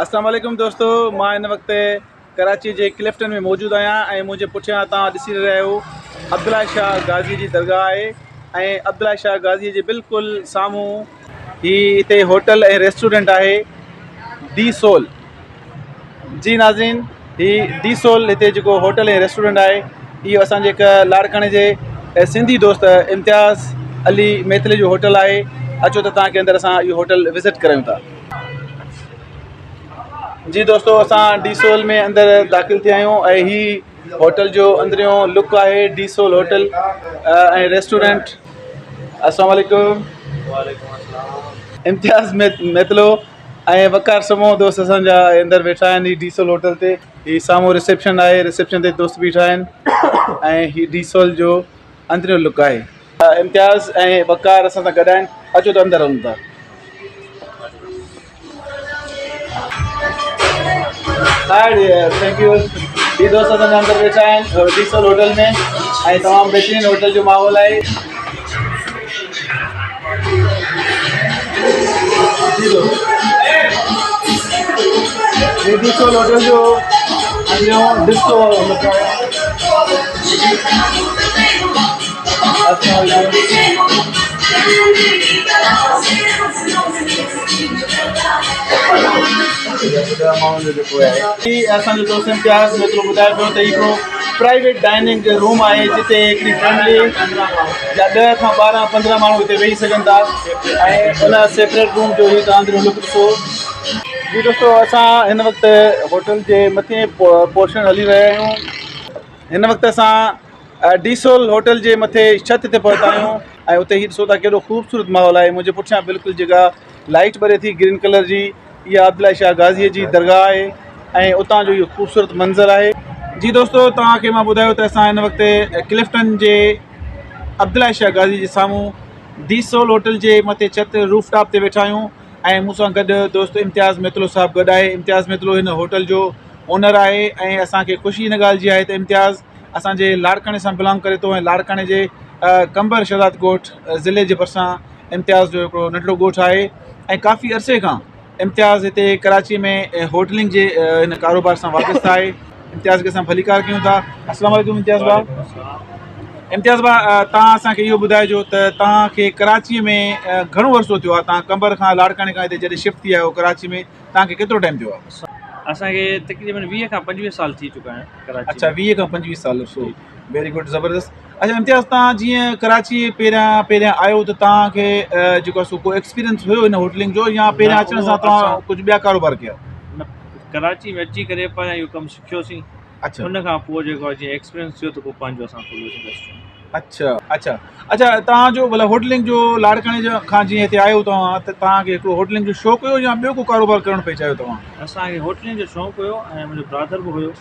اسلام عليڪم دوستو مان هن وقت ڪراچي جي ڪلفٽن ۾ موجود آهيان ۽ منهنجي پٺيان توهان ڏسي رهيا آهيو عبدالله شاهه غازي جي درگاهه آهي ۽ عبدالله شاهه غازي جي بلڪل سامهون هي هتي هوٽل ۽ ريسٽورنٽ آهي ڊي سول. جي ناظرين هي ڊي سول هتي جيڪو هوٽل ۽ ريسٽورنٽ آهي اهو اسان جي هڪ لاڙڪاڻي جي سنڌي دوست امتياز علي ميتلي جو هوٽل آهي اچو ته توهان کي اندر اسان اهو هوٽل وزٽ ڪرايون ٿا. جي دوستو اسان ڊي سول ۾ اندر داخل ٿيا آهيون ۽ هي هوٽل جو اندريون لڪ آهي ڊي سول هوٽل ۽ ريسٽورنٽ. السلام عليڪم. وعليڪم السلام. امتياز ميتلو ۽ وقار سمون دوست اسان جا اندر ويٺا آهن هي ڊي سول هوٽل تي هي سامهون رسيپشن آهي رسيپشن تي دوست بيٺا آهن ۽ هي ڊي سول جو اندريون لڪ آهي. امتياز ۽ وقار اسان سان گڏ آهن اچو ته اندر هلون ٿا. هاء ڊيئر thank you هي دوست اسان جا اندر ويٺا آهن ڊي سول هوٽل ۾ ۽ تمام بهترين هوٽل جو ماحول آهي. جي دوست هي ڊي سول هوٽل جو اندريون ڊسڪو لڪ آهي. هي اسان جو دوست امتياز ميتلو ٻڌائي پيو ته هي هڪڙو پرائيويٽ ڊائننگ روم آهي جتي هڪڙي فيملي جا 10 کان 12 15 ماڻهو هتي ويهي سگهن ٿا ۽ ان سيپريٽ روم جو هي توهان اندريون لڪ ڏسو. جي دوستو اسان هن وقت هوٽل جي مٿين پورشن هلي رهيا آهيون. هن وقت اسان ڊي سول هوٽل جي مٿي ڇت تي پهتا آهيون ۽ اتي هي ڏسو ٿا ڪيڏو خوبصورت ماحول آهي منهنجي پٺيان بلڪل جيڪا لائٽ ٻري ٿي گرين ڪلر جي اها عبدالله شاهه غازي جي درگاهه آهي ۽ اتان جو اهو خوبصورت منظر آهي. جي دوستو توهان کي مان ٻڌايو ته اسان هن وقت ڪلفٽن جي عبدالله شاهه غازي جي سامهون ڊي سول هوٽل جي مٿي ڇت روف ٽاپ تي ويٺا آهيون ۽ مون سان گڏ دوست امتياز ميتلو صاحب گڏ آهي امتياز ميتلو هن هوٽل جو اونر آهي ۽ اسان کي خوشي ان ڳالهه جي آهي ته امتياز اسان جي لاڙڪاڻي سان بلانگ ڪري ٿو ۽ لاڙڪاڻي جي قمبر شهداد ڳوٺ ضلعي جي ڀرسان امتياز جو هڪڙو ننڍڙو ڳوٺ آهي ۽ ڪافي عرصي کان امتياز هتي ڪراچي ۾ هوٽلنگ جي هن ڪاروبار سان وابسته آهي امتياز کي اسان ڀليڪار ڪيون ٿا السلام عليڪم امتياز ڀاء امتياز ڀاء تان اسان کي اهو ٻڌائجو ته تان کي ڪراچي ۾ گهڻو عرصو ٿيو آهي تان قمبر کان لاڙڪاڻي کان هتي جڏهن شفٽ ٿي آيو ڪراچي ۾ تان کي ڪيترو ٽائيم ٿيو آهي؟ اسان کي تقريبن 20 کان 25 سال ٿي چڪا آهن ڪراچي اڇا 20 کان 25 سال عرصو ويري گڊ زبردست اڇا امتياز تان جيئن ڪراچي پهريان پهريان آيو ته تان کي جيڪو سو ڪو ايڪسپيرينس هيو ان هوٽلنگ جو يا پهريان اچڻ سان تان ڪجهه ٻيا ڪاروبار ڪيا؟ نه ڪراچي ۾ اچي ڪري پهريان اهو ڪم سکيوسين اڇا ان کان پوء جيڪو جيئن ايڪسپيرينس ٿيو ته پوء پنهنجو اسان کوليوسين ريسٽورنٽ. اڇا اڇا اڇا توهان جو مطلب هوٽلنگ جو لاڙڪاڻي جو کان جيئن هتي آيو توهان ته توهان کي هڪڙو هوٽلنگ جو شوق هيو يا ٻيو ڪو ڪاروبار ڪرڻ پئي چاهيو توهان؟ اسان کي هوٽلنگ جو شوق هيو ۽ منهنجو برادر به هيو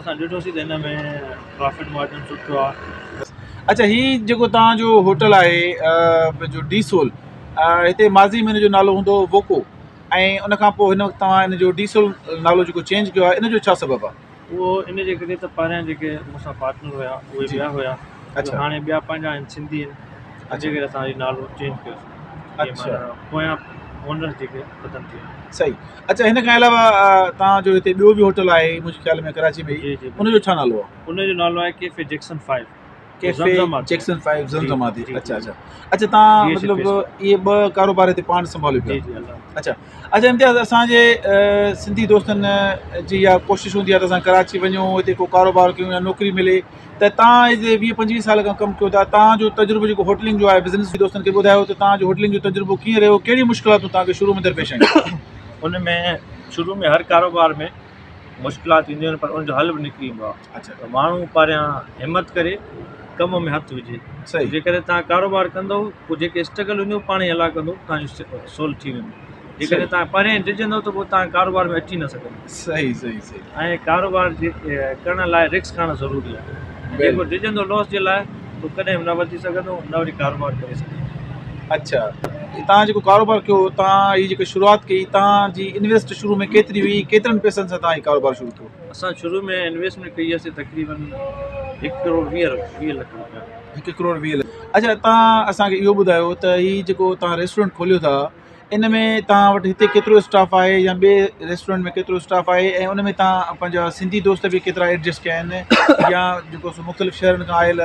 اسان ڏٺوسين ته هن ۾ پرافٽ مارجن سٺو آهي. اڇا هي جيڪو توهان جو هوٽل آهي جو ڊي سول هتي ماضي ۾ هن جو نالو هوندو هو ووڪو ۽ ان کان پوء هن وقت توهان ان جو ڊي سول نالو جيڪو چينج ڪيو آهي ان جو ڇا سبب آهي؟ اهو ان جي ڪري ته پهريان جيڪي مون سان پارٽنر هيا اهي ٻيا هيا اڇا هاڻي ٻيا پنهنجا آهن سنڌي آهن ان جي ڪري اسان هي نالو چينج ڪيوسين اڇا پويان اونرس جيڪي ختم ٿي ويا. صحيح اڇا هن کان علاوه توهان جو هتي ٻيو به هوٽل آهي منهنجي خيال ۾ ڪراچي ۾ جي جي ان جو ڇا نالو آهي؟ ان جو نالو آهي ڪيفي جيڪسن 5. ڪيفي جيڪسن 5 زمزمه تي اڇا اڇا اڇا تان مطلب اهي ٻه ڪاروبار هتي پاڻ سنڀاليو پيا اڇا اڇا امتياز اسان جي سنڌي دوستن جي اها ڪوشش هوندي آهي ته اسان ڪراچي وڃون هتي ڪو ڪاروبار ڪيون يا نوڪري ملي ته تان هتي 20 25 سال کان ڪم ڪيو ٿا تان جو تجربو جيڪو هوٽلنگ جو آهي بزنس دوستن کي ٻڌايو ته تان جو هوٽلنگ جو تجربو ڪيئن رهيو ڪهڙيون مشڪلاتون تان کي شروع ۾ درپيش آيون؟ ان ۾ شروع ۾ هر ڪاروبار ۾ مشڪلات اينديون آهن پر ان جو حل به نڪري ايندو آهي اڇا ته ماڻهو پهريان همت ڪري ڪم ۾ هٿ وجهي صحيح جيڪڏهن توهان ڪاروبار ڪندو پوء جيڪي اسٽرگل هونديون پاڻ ئي الله ڪندو توهان جو سول ٿي ويندو جيڪڏهن توهان پهريان ڊڄندو ته پوء توهان ڪاروبار ۾ اچي نه سگهندو. صحيح صحيح صحيح. ۽ ڪاروبار جي ڪرڻ لاء رسڪ کڻڻ ضروري آهي جيڪو ڊڄندو لاس جي لاء اهو ڪڏهن به نه وڌي سگهندو نه وري ڪاروبار ڪري سگهندو. اڇا تان جيڪو ڪاروبار ڪيو تان هي جيڪي شروعات ڪئي تان جي انويسٽ شروع ۾ ڪيتري هئي ڪيترن پئسن سان تان هي ڪاروبار شروع ڪيو؟ اسان شروع ۾ انويسٽمينٽ ڪئي هئي تقريبن 1 ڪروڙ 20 لک روپيا. 1 ڪروڙ 20 لک اڇا تان اسان کي اهو ٻڌايو ته هي جيڪو تان ريسٽورنٽ کوليو ٿا ان ۾ توهان وٽ هتي ڪيترو اسٽاف آهي يا ٻئي ريسٽورنٽ ۾ ڪيترو اسٽاف آهي ۽ ان ۾ توهان پنهنجا سنڌي دوست به ڪيترا ايڊجسٽ ڪيا آهن يا جيڪو سو مختلف شهرن کان آيل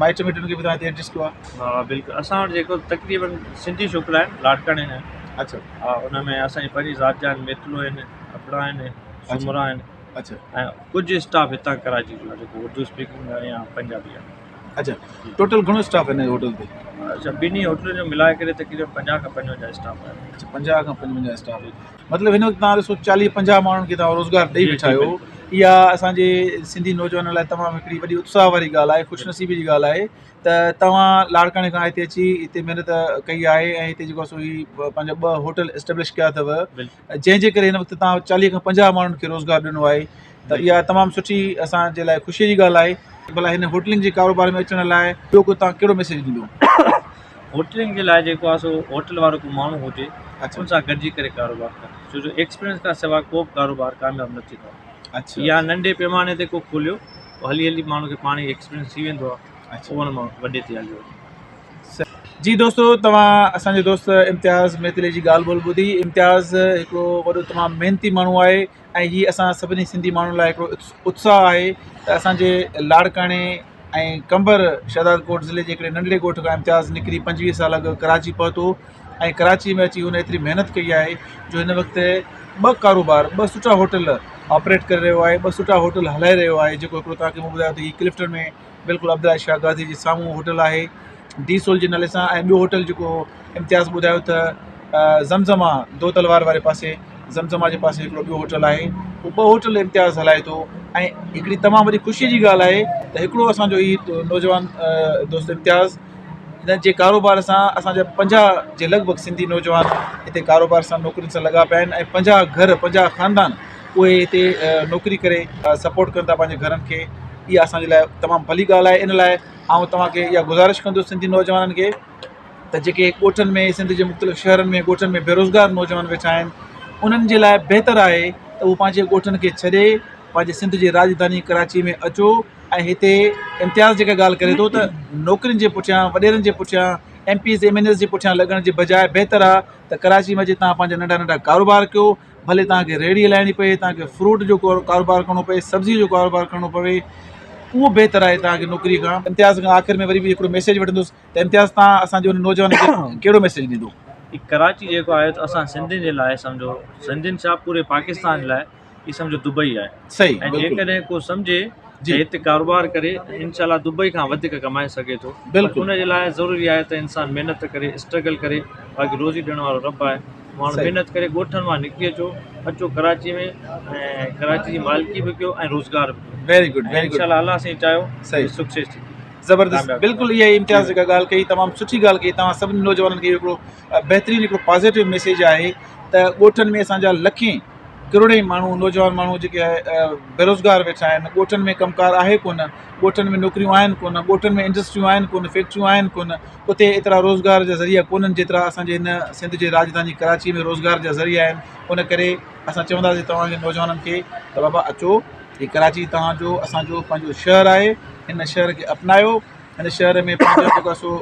مائٽ مٽن کي به توهان هتي ايڊجسٽ ڪيو آهي. ها بلڪل اسان وٽ جيڪو تقريبن سنڌي ڇوڪرا آهن لاڙڪاڻي جا آهن. اڇا. ها ان ۾ اسان جي پنهنجي ذات جا آهن ميتلو آهن ابڙا آهن سومرا آهن. اڇا. ۽ ڪجهه اسٽاف هتان ڪراچي جو آهي جيڪو اردو اسپيڪنگ آهي يا پنجابي آهي. اڇا ٽوٽل گهڻو اسٽاف هن هوٽل تي؟ اڇا ٻنهي هوٽلن جو ملائي ڪري تقريبن 50 کان 55 اسٽاف آهي. اڇا 50 کان 55 اسٽاف مطلب هن وقت توهان ڏسو 40 50 ماڻهن کي توهان روزگار ڏئي ويٺا آهيو اها اسان جي سنڌي نوجوانن لاء تمام هڪڙي وڏي اتساهه واري ڳالهه آهي خوش نصيبي جي ڳالهه آهي ته توهان لاڙڪاڻي کان هتي اچي هتي محنت ڪئي آهي ۽ هتي جيڪو سو هي پنهنجا ٻه هوٽل اسٽيبلش ڪيا اٿو جنهن جي ڪري هن وقت توهان 40 کان 50 ماڻهن کي روزگار ڏنو آهي ته اها تمام سٺي اسان جي لاء خوشي جي ڳالهه آهي ڀلا هن هوٽلنگ جي ڪاروبار ۾ اچڻ لاء ٻيو ڪو توهان ڪهڙو ميسيج ڏيندو؟ هوٽلنگ جي لاء جيڪو آهي سو هوٽل وارو ڪو ماڻهو هجي ان سان گڏجي ڪري ڪاروبار ڪري ڇو جو ايڪسپيرينس کان سواء ڪو به ڪاروبار ڪامياب نه ٿيندو آهي يا ننڍي پيماني تي ڪو کوليو پوء هلي هلي ماڻهو کي پاڻ ئي ايڪسپيرينس ٿي ويندو آهي پوء ان مان وڏي تي هليو وڃي. جي دوستو توهان اسان جي دوست امتياز ميتلي جي ڳالهه ٻولهه ٻڌي امتياز هڪڙو وڏو تمام محنتي ماڻهو آهي ۽ هي اسان سڀني سنڌي ماڻهن لاء هڪڙو اتساهه آهي ته اسان جي لاڙڪاڻي ۽ قمبر شهداد ڪوٽ ضلعي جي هڪڙي ننڍڙي ڳوٺ کان امتياز نڪري 25 سال اڳ ڪراچي پهتو ۽ ڪراچي ۾ اچي هن ايتري محنت ڪئي آهي جو هن وقت ٻه ڪاروبار ٻه سٺا هوٽل آپريٽ ڪري رهيو آهي ٻه سٺا هوٽل هلائي رهيو آهي جيڪو هڪڙو توهان کي مون ٻڌايو ته هي ڪلفٽن ۾ بلڪل عبدالله شاهه غازي جي سامهون هوٽل آهي ڊي سول جي نالي سان ۽ ٻيو هوٽل جيڪو امتياز ٻڌايو ته زمزمه دو تلوار واري پاسي زمزمه جي پاسي هڪڙو ٻيو هوٽل آهي اهو ٻه هوٽل امتياز هلائي ٿو ۽ هڪڙي تمام وڏي خوشي جي ڳالهه آهي ته هڪڙو اسانجو هي نوجوان دوست امتياز هن جي ڪاروبار سان اسانجا 50 جي لڳ ڀڳ سنڌي نوجوان هتي ڪاروبار سان نوڪرين سان لڳا پيا آهن ۽ 50 گهر 50 خاندان اهي هتي نوڪري ڪري سپورٽ ڪن ٿا پنهنجي گهرن کي اها اسانجي لاء تمام ڀلي ڳالهه آهي ان لاء آئون توهان کي اها گذارش ڪندس سنڌي نوجوانن کي ته جيڪي ڳوٺن ۾ سنڌ جي مختلف شهرن ۾ ڳوٺن ۾ بيروزگار نوجوان ويٺا آهن انهن جي لاء بهتر آهي ته هو پنهنجي ڳوٺن کي ڇڏي پنهنجي سنڌ جي راڄڌاني ڪراچي ۾ اچو ۽ هتي امتياز جيڪا ڳالهه ڪري ٿو ته نوڪرين جي پٺيان وڏيرن جي پٺيان M P As M N As جي پٺيان لڳڻ جي بجاء بهتر آهي ته ڪراچي ۾ اچي توهان پنهنجا ننڍا ننڍا ڪاروبار ڪيو ڀلي توهان کي ريڙهي هلائڻي پئي توهان کي فروٽ جو ڪاروبار ڪرڻو پئي سبزي جو ڪاروبار ڪرڻو پوي اهو بهتر آهي توهان کي نوڪري کان امتياز کان آخر ۾ وري به هڪڙو ميسيج وٺندس ته امتياز توهان اسان جي ان نوجوان کي ڪهڙو ميسيج ڏيندو؟ هي ڪراچي جيڪو آهي ته اسان سنڌين جي لاء سمجهو سنڌين ڇا پوري پاڪستان جي لاء هي سمجهو دبئي آهي صحيح ۽ جيڪڏهن ڪو سمجهي ته هتي ڪاروبار ڪري انشاء الله دبئي کان وڌيڪ ڪمائي سگهي ٿو بلڪل ان جي لاء ضروري آهي ته انسان محنت ڪري اسٽرگل ڪري باقي روزي ڏيڻ وارو رب آهي ماڻهو محنت ڪري ڳوٺن مان نڪري اچو اچو ڪراچي ۾ ۽ ڪراچي جي مالڪي به ڪيو ۽ روزگار به ڪيو ويري گڊ ويري گڊ انشاء الله الله سائين چاهيو صحيح سڪسيس ٿيندي زبردست بلڪل اها امتياز جيڪا ڳالهه ڪئي تمام سٺي ڳالهه ڪئي توهان سڀني نوجوانن کي هڪڙو بهترين هڪڙو پازيٽو ميسيج آهي ته ڳوٺن ۾ اسان جا لکين ڪروڙين ماڻهو نوجوان ماڻهو جيڪي بيروزگار ويٺا آهن ڳوٺن ۾ ڪم ڪار آهي ڪونه ڳوٺن ۾ نوڪريون آهن ڪونه ڳوٺن ۾ انڊسٽريون آهن ڪونه فيڪٽريون آهن ڪونه اتي ايترا روزگار جا ذريعا ڪونهن جيترا اسان جي هن سنڌ جي راڄڌاني ڪراچي ۾ روزگار جا ذريعا آهن ان ڪري اسان چونداسين توهان کي نوجوانن کي ته بابا اچو هي ڪراچي توهان جو اسان جو پنهنجو شهر آهي هن شهر کي اپنايو هن شهر ۾ پنهنجو جيڪو آهي سو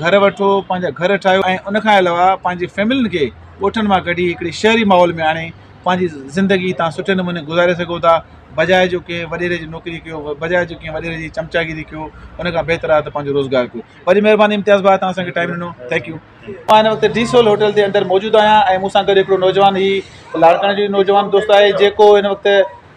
گهر وٺو پنهنجا گهر ٺاهيو ۽ ان کان علاوه پنهنجي فيملين کي ڳوٺن مان ڪڍي هڪڙي شهري ماحول ۾ آڻي پنهنجي زندگي تان سٺي نموني گذاري سگهو ٿا بجاء جو ڪنهن وڏيري جي نوڪري ڪيو بجاء جو ڪنهن وڏيري جي چمچاگيري ڪيو ان کان بهتر آهي ته پنهنجو روزگار ڪيو وڏي مهرباني امتياز ڀاء توهان اسان کي ٽائيم ڏنو thank you مان هن وقت ڊي سول هوٽل جي اندر موجود آهيان ۽ مون سان گڏ هڪڙو نوجوان هي لاڙڪاڻي جو نوجوان دوست آهي جيڪو هن وقت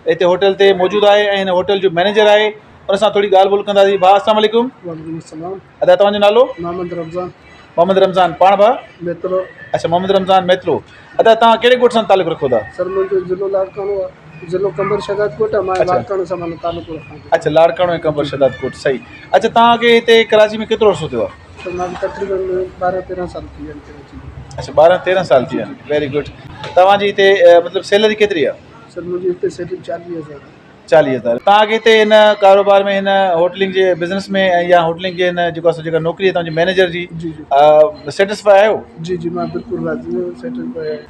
هتي هوٽل تي موجود آهي ۽ هن هوٽل جو مئنيجر آهي ان سان ٿوري ڳالهه ٻولهه ڪنداسين ڀاء السلام عليڪم وعليڪم السلام ادا توهان جو نالو؟ محمد رمضان. محمد رمضان پاڻ ڀاء؟ ميتلو. اڇا محمد رمضان ميتلو ادا توهان ڪهڙي ڳوٺ سان تعلق رکو ٿا؟ سر منهنجو ضلعو لاڙڪاڻو آهي ضلعو قمبر شهداد ڪوٽ آهي مان لاڙڪاڻو سان معنيٰ تعلق رکان ٿو. اڇا لاڙڪاڻو ۽ قمبر شهداد ڪوٽ صحيح اڇا توهان کي هتي ڪراچي ۾ ڪيترو عرصو ٿيو آهي؟ سر مان کي تقريبن 12 13 سال ٿي ويا آهن ڪراچي ۾. اڇا 12 13 سال ٿي ويا آهن ويري گڊ توهان جي هتي مطلب سيلري ڪيتري آهي؟ سر منهنجي هتي سيلري 40,000 آهي. 40,000 توهان کي هتي هن ڪاروبار ۾ هن هوٽلنگ جي بزنس ۾ يا هوٽلنگ جي هن جيڪو آهي جيڪا نوڪري آهي توهان جي مئنيجر جي جي جي سيٽسفائي آهيو؟ جي جي مان بلڪل راضي آهيان سيٽسفائي آهيان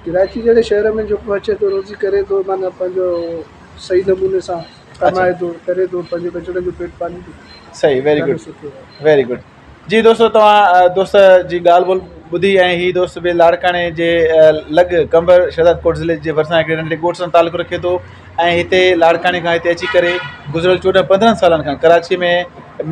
ڪراچي جهڙي شهر ۾ جيڪو اچي ٿو روزي ڪري ٿو معنيٰ پنهنجو صحيح نموني سان ڪمائي ٿو ڪري ٿو پنهنجي ٻچڙن جو پيٽ پالي ٿو صحيح ويري ڏاڍو گڊ سٺو آهي ويري گڊ جي دوستو توهان دوست جي ڳالهه ٻولهه ٻڌي ۽ هي دوست به لاڙڪاڻي جي لڳ قمبر شهدادڪوٽ ضلعي جي ڀرسان هڪڙي ننڍڙي ڳوٺ سان تعلق رکي ٿو ۽ هتي لاڙڪاڻي کان هتي اچي ڪري گذريل چوڏهن پندرهن سالن کان ڪراچي ۾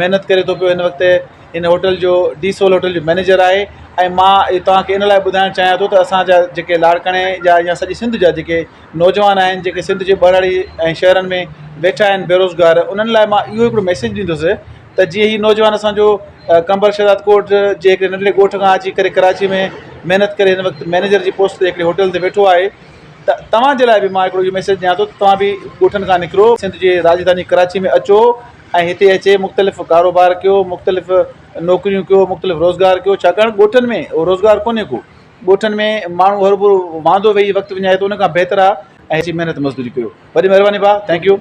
محنت ڪري ٿو پيو هن وقت هن هوٽل جو ڊي سول هوٽل جو مئنيجر آهي ۽ مان اهو توهان کي ان لاء ٻڌائڻ چاهيان ٿو ته اسان جا جيڪي لاڙڪاڻي جا يا سڄي سنڌ جا جيڪي نوجوان آهن جيڪي سنڌ جي ٻهراڙي ۽ شهرن ۾ ويٺا آهن بيروزگار انهن لاء مان اهو هڪڙو ميسيج ڏيندس ته جيئن هي نوجوان اسان جو قمبر شهداد ڪوٽ جي هڪڙي ننڍڙي ڳوٺ کان اچي ڪري ڪراچي ۾ محنت ڪري هن وقت مئنيجر جي پوسٽ تي هڪڙي هوٽل تي ويٺو آهي ته توهان جي لاء به مان هڪڙو اهو ميسيج ڏيان ٿو ته توهان به ڳوٺن کان نڪرو سنڌ جي راڄڌاني ڪراچي ۾ اچو ۽ هتي اچي مختلف ڪاروبار ڪيو مختلف نوڪريون ڪيو مختلف روزگار ڪيو ڇاڪاڻ ڳوٺن ۾ روزگار ڪونهي ڪو ڳوٺن ۾ ماڻهو هروڀرو واندو ويهي وقت وڃائي ٿو ان کان بهتر آهي ۽ اچي محنت مزدوري ڪيو وڏي مهرباني ڀاء thank you.